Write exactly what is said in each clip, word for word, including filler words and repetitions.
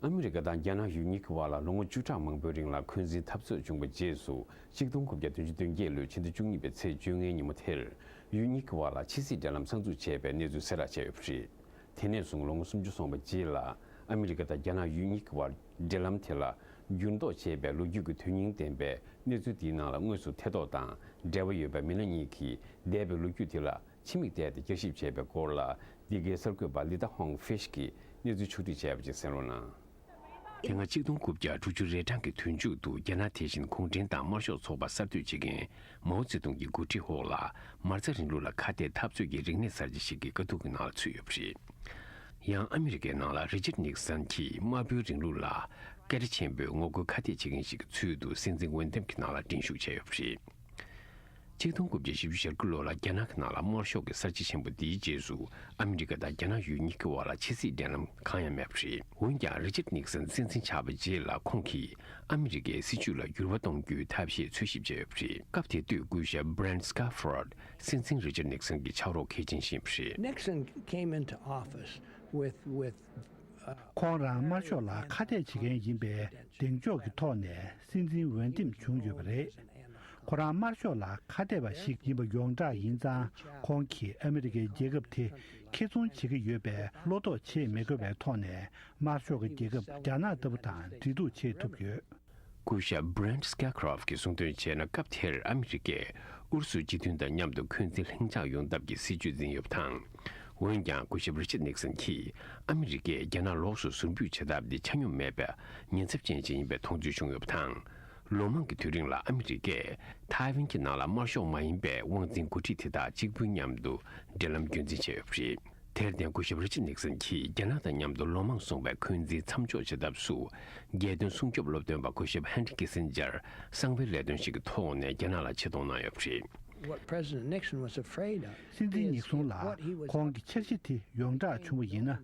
ཨ་མི་རི་ཀ་དང་རྒྱ་ནག་ཡུལ་གཉིས་ཀྱི་བར་ལ་ལོ་ངོ་བཅུ་ཕྲག་མང་པོའི་རིང་ལ་འཁོན་འཛིན་འཐབ་རྩོད་བྱུང་བའི་རྗེས་སུ། ཆིག་སྟོང་དགུ་བརྒྱ་བདུན་ཅུ་དོན་བརྒྱད་ལོའི་ཕྱི་ཟླ་བཅུ་གཉིས་པའི་ཚེས་བཅོ་ལྔའི་ཉིན་མོ་དེར། ཡུལ་གཉིས་ཀྱི་བར་ལ་ཕྱི་སྲིད་འབྲེལ་ལམ་གསར་འཛུགས་བྱས་པའི་གནས་ཚུལ་གསལ་བསྒྲགས་བྱས་ཡོད་པ་རེད། དེ་ནས་བཟུང་ལོ་ངོ་སུམ་ཅུ་སོང་བའི་རྗེས་ལ། ཨ་མི་རི་ཀ་དང་རྒྱ་ནག་ཡུལ་གཉིས་ཀྱི་བར་འབྲེལ་ལམ་དེ་ལ་འགྱུར་ལྡོག་བྱས་པའི་ལོ་རྒྱུས་ཀྱི་དོན་སྙིང་ལྡན་པའི་གནས་ཚུལ་དེའི་ནང་ལ་དངོས་སུ་ཐེ་གཏོགས་དང་འབྲེལ་བ་ཡོད་པའི་མི་སྣ་གཉིས་ཀྱིས་འདས་པའི་ལོ་རྒྱུས་དེ་ལ་ཕྱི་མིག་བལྟས་ཏེ་བསྐྱར་ཞིབ་བྱས་པའི་སྐོར་ལ། འདི་གའི་གསར་འགོད་པ་ལི་ཏཱ་ཧོང་ཧྥིཤ་གིས་གནས་ཚུལ་ཕྱོགས་སྒྲིག་བྱས་པ་ཅིག་གསན་རོགས་གནང་། དེ་སྔ་ཆིག་སྟོང་དགུ་བརྒྱ་དྲུག་ཅུ་རེ་གྲངས་ཀྱི་དུས་མཇུག་ཏུ་རྒྱ་ནག་དེ་བཞིན་གུང་ཁྲན་ཏང་དམར་ཤོག་ཚོགས་པ་གསར་གཏོད་བྱེད་མཁན་མའོ་ཙེ་ཏུང་གི་འགོ་ཁྲིད་འོག་ལ་མ་རྩ་རིང་ལུགས་ལ་ཁ་གཏད་འཐབ་རྩོད་ཀྱི་རིག་གནས་གསར་བརྗེ་ཞིག་གི་དཀའ་སྡུག་གི་ནང་ལ་ཚུད་ཡོད་པ་རེད། ཡང་ཨ་མི་རི་ཀའི་ནང་ལ་རི་ཅར་ནིག་སན་གྱིས་དམར་པོའི་རིང་ལུགས་ལ་སྐད་གྲགས་ཆེན་པོའི་ངོ་རྒོལ་ཁ་གཏད་བྱེད་མཁན་ཞིག་གི་ཚུལ་དུ་སྲིད་འཛིན་འོས་འདེམས་ཀྱི་ནང་ལ་འགྲན་ཞུགས་བྱས་ཡོད་པ་རེད། ཆིག་སྟོང་དགུ་བརྒྱ་བཞི་བཅུ་ཞེ་དགུ་ལོ་ལ་རྒྱ་ནག་གི་ནང་ལ་དམར་ཤོག་གི་གསར་བརྗེ་ཆེན་པོ་འདིའི་རྗེས་སུ་ཨ་མི་རི་ཀ་དང་རྒྱ་ནག་ཡུལ་གཉིས་ཀྱི་བར་ལ་ཕྱི་སྲིད་འབྲེལ་ལམ་གང་ཡང་མེད་པ་རེད། འོན་ཀྱང་རི་ཅར་ནིག་སན་སྲིད་འཛིན་ཆགས་པའི་རྗེས་ལ་ཁོང་གིས་ཨ་མི་རི་ཀའི་སྲིད་བྱུས་ལ་འགྱུར་བ་གཏོང་རྒྱུའི་ཐབས་ཤེས་འཚོལ་ཞིབ་བྱས་ཡོད་པ་རེད། སྐབས་དེ་དུས་སྐུ་ཞབས་Brent Scaford སྲིད་འཛིན་རི་ཅར་ནིག་སན་གྱི་ཕྱག་རོགས་གལ་ཆེན་ཞིག་ཡིན་པ་རེད། Nixon came into office with, with, uh, ཁོང་རང་དམར་ཤོག་ལ་ཁ་གཏད་བྱེད་མཁན་ཡིན་པའི་གདེང་འཇོག་གི་ཐོག་ནས་སྲིད་འཛིན་འོས་འདེམས་བྱུང་ཡོད་པ་རེད། ཁོ་རང་དམར་ཤོག་ལ་ཁ་གཏད་པ་ཞིག་ཡིན་པ་ཡོངས་གྲགས་ཡིན་ཙང་། ཁོང་གིས་ཨ་མི་རི་ཀའི་རྒྱལ་ཁབ་དེ་ཁེ་བཟུང་བྱེད་ཀྱི་ཡོད་པའི་བློ་དོགས་བྱེད་མི་དགོས་པའི་ཐོག་ནས། དམར་ཤོག་གི་རྒྱལ་ཁབ་རྒྱ་ནག་ལྟ་བུ་དང་འབྲེལ་གཏུག་བྱེད་ཐུབ་ཡོད། སྐུ་ཞབས་Brent Scowcroft གྱིས་གསུངས་དོན་བྱས་ན། སྐབས་དེར་ཨ་མི་རི་ཀས་ཨུ་རུ་སུ་སྤྱི་མཐུན་དང་མཉམ་དུ་འཁོན་འཛིན་ལྷིང་འཇགས་ཡོང་ཐབས་ཀྱི་སྲིད་བྱུས་འཛིན་ཡོད་པ་དང་། འོན་ཀྱང་སྐུ་ཞབས་རི་ཅར་ནིག་སན་གྱིས་ཨ་མི་རི་ཀས་རྒྱ་ནག་ལོགས་སུ་ཟུར་འབུད་བྱེད་ཐབས་འདི་ཆ་སྙོམས་མེད་པའི་ཉེན་ཚབས་ཅན་ཞིག་ཡིན་པའི་མཐོང་ཚུལ་བྱུང་ཡོད་པ་དང་། ལོ་མང་གི་དུས་རིང་ལ་ཨ་མི་རི་ཀས་ཐའེ་ཝན་གྱི་ནང་ལ་དམར་ཤོག་མ་ཡིན་པའི་དབང་འཛིན་འགོ་ཁྲིད་དེ་དག་གཅིག་པུའི་མཉམ་དུ་འབྲེལ་ལམ་རྒྱུན་འཛིན་བྱས་ཡོད་པ་རེད། དེར་བརྟེན་སྐུ་ཞབས་རི་ཅར་ནིག་སན་གྱིས་རྒྱ་ནག་དང་མཉམ་དུ་ལོ་མང་སོང་བའི་འཁོན་འཛིན་མཚམས་འཇོག་བྱེད་ཐབས་སུ། རྒྱལ་དོན་སྲུང་སྐྱོབ་སློབ་སྟོན་པ་སྐུ་ཞབས་ཧན་རི་ཁི་སིན་ཇར་གསང་བའི་ལས་དོན་ཞིག་གི་ཐོག་ནས་རྒྱ་ནག་ལ་ཆེད་གཏོང་གནང་ཡོད་པ་རེད། What President Nixon was afraid of སྲིད་འཛིན་ནིག་སོན་ལ་ཁོང་གི་འཆར་གཞི་དེ་ཡོངས་བསྒྲགས་བྱུང་བ་ཡིན་ན།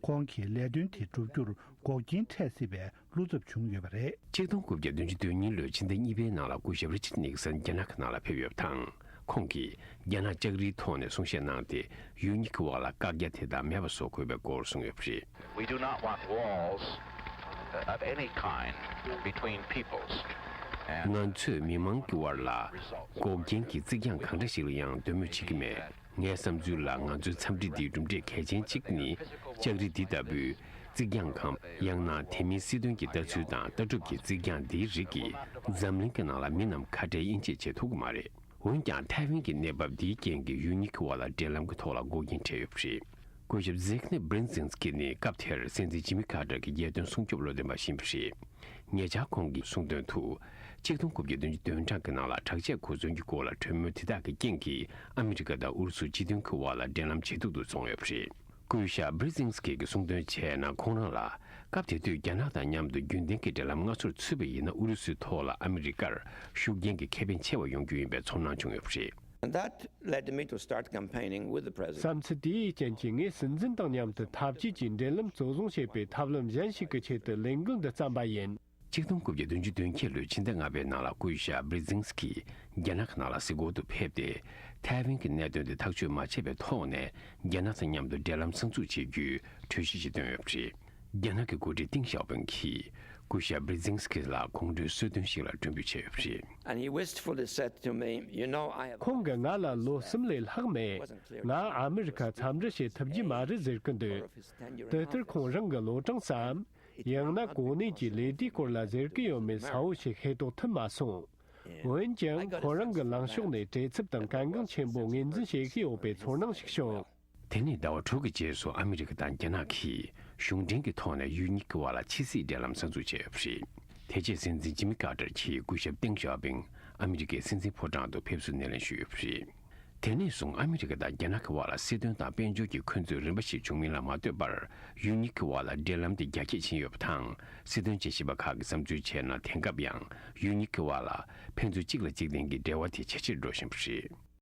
ཁོང་གིས་ལས་དོན་དེ་བསྒྲུབ་རྒྱུར་འགོག་རྐྱེན་འཕྲད་སྲིད་པའི་བློ་འཚབ་བྱུང་ཡོད་པ་རེད། ཆིག་སྟོང་དགུ་བརྒྱ་བདུན་ཅུ་དོན་གཉིས་ལོའི་ཕྱི་ཟླ་གཉིས་པའི་ནང་ལ་སྐུ་ཞབས་རི་ཅར་ནིག་སན་རྒྱ་ནག་གི་ནང་ལ་ཕེབས་ཡོད་པ་དང་། ཁོང་གིས་རྒྱ་ནག་ལྕགས་རིའི་ཐོག་ནས་གསུང་བཤད་གནང་སྟེ། ཡུལ་གཉིས་ཀྱི་བར་ལ་བཀག་རྒྱ་དེ་དག་མེད་པ་བཟོ་དགོས་པའི་སྐོར་གསུངས་ཡོད་པ་རེད། We do not want walls, uh, of any kind between peoples. And ང་ཚོས་མི་མང་གི་བར་ལ་འགོག་རྐྱེན་གྱི་རྩིག་གྱང་གང་འདྲ་ཞིག་ལ་ཡང་འདོད་མོས་བྱེད་ཀྱི་མེད། ངའི་བསམ་ཚུལ་ལ། ང་ཚོའི་འཚམས་འདྲི་འདིའི་གྲུབ་འབྲས་གལ་ཆེན་གཅིག་ནི། ལྕགས་རི་འདི་ལྟ་བུའི་རྩིག་གྱང་གམ། ཡང་ན་དེ་མིན་སྲིད་དོན་གྱི་ལྟ་ཚུལ་དང་ལྟ་གྲུབ་ཀྱི་རྩིག་གྱང་འདིའི་རིགས་ཀྱིས་འཛམ་གླིང་གི་ནང་ལ་མི་རྣམས་ཁ་བྲལ་དབྱེ་འབྱེད་བྱེད་ཐུབ་ཀྱི་མ་རེད། འོན་ཀྱང་ཐའེ་ཝན་གྱི་གནས་བབ་འདིའི་རྐྱེན་གྱིས་ཡུལ་གཉིས་ཀྱི་བར་ལ་འབྲེལ་ལམ་གྱི་ཐོག་ལ་འགོག་རྐྱེན་འཕྲད་ཡོད་པ་རེད། སྐུ་ཞབས་ཛེག་ནེ་བྷི་རིན་ཛིན་སི་ཀི་ནི་སྐབས་དེར་སྲིད་འཛིན་ཇི་མི་ཀར་ཏར་གྱི་རྒྱལ་དོན་སྲུང་སྐྱོབ་བློ་འདོན་པ་ཞིག་ཡིན་པ་རེད། ཉེ་ཆར་ཁོང་གིས་གསུངས་དོན་དུ། ཆིག་སྟོང་དགུ་བརྒྱ་བདུན་ཅུ་དོན་གྲངས་ཀྱི་ནང་ལ་དྲག་ཆས་གོ་མཚོན་གྱི་སྐོར་ལ་གྲོས་མོལ་དེ་དག་གི་རྐྱེན་གྱིས་ཨ་མི་རི་ཀ་དང་ཨུ་རུ་སུ་སྤྱི་མཐུན་གྱི་བར་ལ་འབྲེལ་ལམ་ཇེ་སྡུག་ཏུ་སོང་ཡོད་པ་རེད། སྐུ་ཞབས་བྷི་རི་ཛིན་སི་ཀི་གིས་གསུངས་དོན་བྱས་ན། ཁོང་རང་ལ་སྐབས་དེ་དུས་རྒྱ་ནག་དང་མཉམ་དུ་རྒྱུན་ལྡན་གྱི་འབྲེལ་ལམ་སྔ་སོར་ཚུད་པ་ཡིན་ན། ཨུ་རུ་སུའི་ཐོག་ལ་ཨ་མི་རི་ཀར་ཤུགས་རྐྱེན་གྱི་ཁེ་ཕན་ཆེ་བ་ཡོང་རྒྱུ་ཡིན་པའི་ཚོར་སྣང་བྱུང་ཡོད་པ་རེད། And that led me to start campaigning with the president. བསམ་ཚུལ་དེའི་རྐྱེན་གྱིས་ངས་སྲིད་འཛིན་དང་མཉམ་དུ་འཐབ་ཇུས་ཀྱི་འབྲེལ་ལམ་གཙོ་བཟུང་བྱེད་པའི་ཐབས་ལམ་གཞན་ཞིག་གི་ཆེད་དུ་ལས་འགུལ་འདི་བརྩམས་པ་ཡིན། ཆིག་སྟོང་དགུ་བརྒྱ་བདུན་ཅུ་དོན་བརྒྱད་ལོའི་ཕྱི་ཟླ་ལྔ་པའི་ནང་ལ་སྐུ་ཞབས་བྷི་རི་ཛིན་སི་ཀི་རྒྱ་ནག་གི་ནང་ལ་གཟིགས་སྐོར་དུ་ཕེབས་ཏེ། ཐའེ་ཝན་གྱི་གནད་དོན་དེ་ཐག་གཅོད་མ་བྱས་པའི་ཐོག་ནས་རྒྱ་ནག་དང་མཉམ་དུ་འབྲེལ་ལམ་གསར་འཛུགས་བྱེད་རྒྱུའི་གྲོས་གཞི་ཞིག་བཏོན་ཡོད་པ་རེད། རྒྱ་ནག་གི་འགོ་ཁྲིད་ཏེང་ཞའོ་ཕིང་གིས་སྐུ་ཞབས་བྷི་རི་ཛིན་སི་ཀི་ལ་གོང་བཀུར་གསོལ་སྟོན་ཞིག་ལ་མགྲོན་འབོད་བྱས་ཡོད་པ་རེད། And he wistfully said to me, "You know, I have." ཁོང་གིས་ང་ལ་ལོ་གསུམ་ལས་ལྷག་མེད། ང་ཨ་མི་རི་ཁ་འཚམས་འདྲི་བྱེད་ཐུབ་རྒྱུ་མ་རེད་ཟེར་གི་འདུག་དེ་ལྟར་ཁོང་རང་གི་ལོ་གྲངས་སམ། ཡང་ན་གོ་གནས་ཀྱི་ལས་དེའི་སྐོར་ལ་ཟེར་གི་ཡོད་མེད་གསལ་བོ་ཞིག་ཤེས་རྟོགས་ཐུབ་མ་སོང་། འོན་ཀྱང་ཁོ་རང་གི་ལངས་ཕྱོགས་ནས་བྲེལ་འཚུབ་དང་གལ་འགངས་ཆེན་པོ་ངོས་འཛིན་བྱེད་ཀྱི་ཡོད་པའི་ཚོར་སྣང་ཞིག་བྱུང་། དེ་ནས་ཟླ་བ་དྲུག་གི་རྗེས་སུ་ཨ་མི་རི་ཀ་དང་རྒྱ་ནག་གིས་གཞུང་འབྲེལ་གྱི་ཐོག་ནས་ཡུལ་གཉིས་ཀྱི་བར་ལ་ཕྱི་སྲིད་འབྲེལ་ལམ་གསར་འཛུགས་བྱས་ཡོད་པ་རེད། དེ་རྗེས་སྲིད་འཛིན་ཇི་མི་ཀར་ཏར་གྱིས་སྐུ་ཞབས་ཏེང་ཞའོ་ཕིང་ཨ་མི་རི་ཀའི་སྲིད་འཛིན་ཕོ་བྲང་དུ་ཕེབས་བསུ་སྣེ་ལེན་ཞུས་ཡོད་པ་རེད། དེ་ནས་བཟུང་ཨ་མི་རི་ཀ་དང་རྒྱ་ནག་གི་བར་ལ་སྲིད་དོན་དང་དཔལ་འབྱོར་གྱི་འཁོན་རྩོད་རིམ་པ་ཞིག་བྱུང་མིན་ལ་མ་ལྟོས་པར། ཡུལ་གཉིས་ཀྱི་བར་ལ་འབྲེལ་ལམ་དེ་རྒྱ་སྐྱེད་ཕྱིན་ཡོད་པ་དང་། སྲིད་དོན་དཔྱད་ཞིབ་པ་ཁག་གིས་བསམ་ཚུལ་བྱས་ན། དེང་སྐབས་ཡང་ཡུལ་གཉིས་ཀྱི་བར་ལ་ཕན་ཚུན་གཅིག་ལ་གཅིག་བརྟེན་གྱི་འབྲེལ་བ་དེ་ཇེ་ཆེར་འགྲོ་བཞིན་པ་རེད།